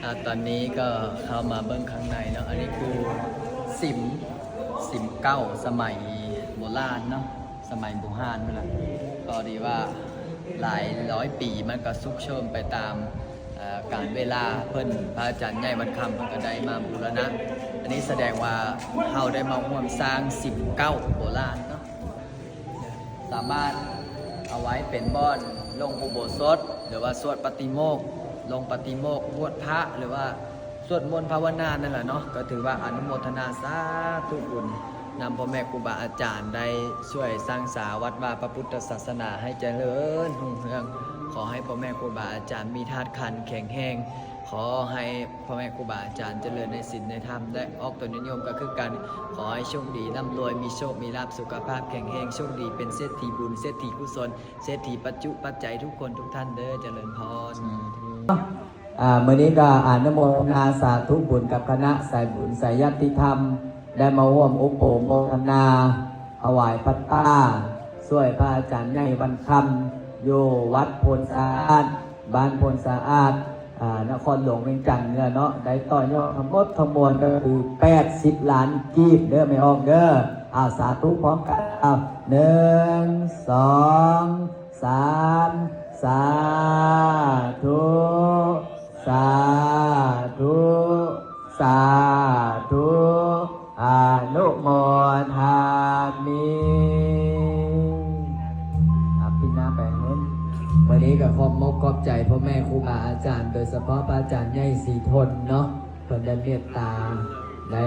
ອ່າ ຕອນນີ້ກໍເຂົ້າມາເບິ່ງຂ້າງໃນເນາະ. ອັນນີ້ຄືສິມ ສິມເກົ່າສະໄໝໂບລານເນາະ, ສະໄໝບູຮານພຸ້ນລະ. ກໍດີວ່າຫຼາຍຮ້ອຍປີ ມັນກໍຊຸກໂຊມໄປຕາມ ເອີ ການເວລາ. ເພິ່ນ ພະອາຈານໃຫຍ່ວັນຄຳ ເພິ່ນກໍໄດ້ມາບູລະນະ. ອັນນີ້ສະແດງວ່າເຮົາໄດ້ມາຮ່ວມສ້າງສິມເກົ່າໂບລານເນາະ. ສາມາດເອົາໄວ້ເປັນບ່ອນລົງອຸໂບສົດ ຫຼືວ່າສວດປະຕິໂມກ ລົງປະຕິໂມກ ບວດພະ ຫຼືວ່າສວດມົນພາວະນານັ້ນແຫຼະເນາະ. ກໍຖືວ່າອະນຸໂມທະນາສາທຸບຸນນຳພໍ່ແມ່ຄູບາອາຈານ ໄດ້ຊ່ວຍສ້າງສາວັດວາພະພຸດທະສາສະໜາໃຫ້ຈະເລີນຮຸ່ງເຮືອງ. ຂໍໃຫ້ພໍ່ແມ່ຄູບາອາຈານມີທາດຂັນແຂງແຮງ. ຂໍໃຫ້ພໍ່ແມ່ຄູບາອາຈານຈະເລີນໃນສິນໃນທຳ ແລະ ອອກຕົນຍາດໂຍມກໍຄືກັນ. ຂໍໃຫ້ໂຊກດີ ລ່ຳລວຍ ມີໂຊກມີລາບ ສຸຂະພາບແຂງແຮງ ໂຊກດີ ເປັນເສດຖີບຸນ ເສດຖີກຸສົນ ເສດຖີປັດຈຸປັດໄຈທຸກຄົນທຸກທ່ານເດີ. ຈະເລີນພອນ. ອ່າ ມື້ນີ້ກໍອະນຸໂມທະນາສາທຸບຸນກັບຄະນະສາຍບຸນສາຍຍາດຕິທຳ ໄດ້ມາຮ່ວມອຸປະໂມທະນາ ຖວາຍພັດຕາ ຊ່ວຍພະອາຈານໃຫຍ່ວັນຄຳ ຢູ່ວັດໂພນສະອາດ ບ້ານໂພນສະອາດ ອ່າ ນະຄອນຫຼວງວຽງຈັນນີ້ແຫຼະເນາະ. ໄດ້ຕໍ່ຍອດທັງໝົດທັງມວນກໍຄືແປດສິບລ້ານກີບເດີ ແມ່ອອກເດີ. ເອົາ ສາທຸພ້ອມກັນ. ເອົາ ໜຶ່ງ ສອງ ສາມ ສາທຸ ສາທຸ ສາທຸ ອະນຸໂມທາມິ. ອາ ປິນໜ້າໄປຫັ້ນ. ມື້ນີ້ກໍຂອບມົກຂອບໃຈພໍ່ແມ່ຄູບາອາຈານ ໂດຍສະເພາະພະອາຈານໃຫຍ່ສີທົນເນາະ, ເພິ່ນໄດ້ເມດຕາ ໄດ້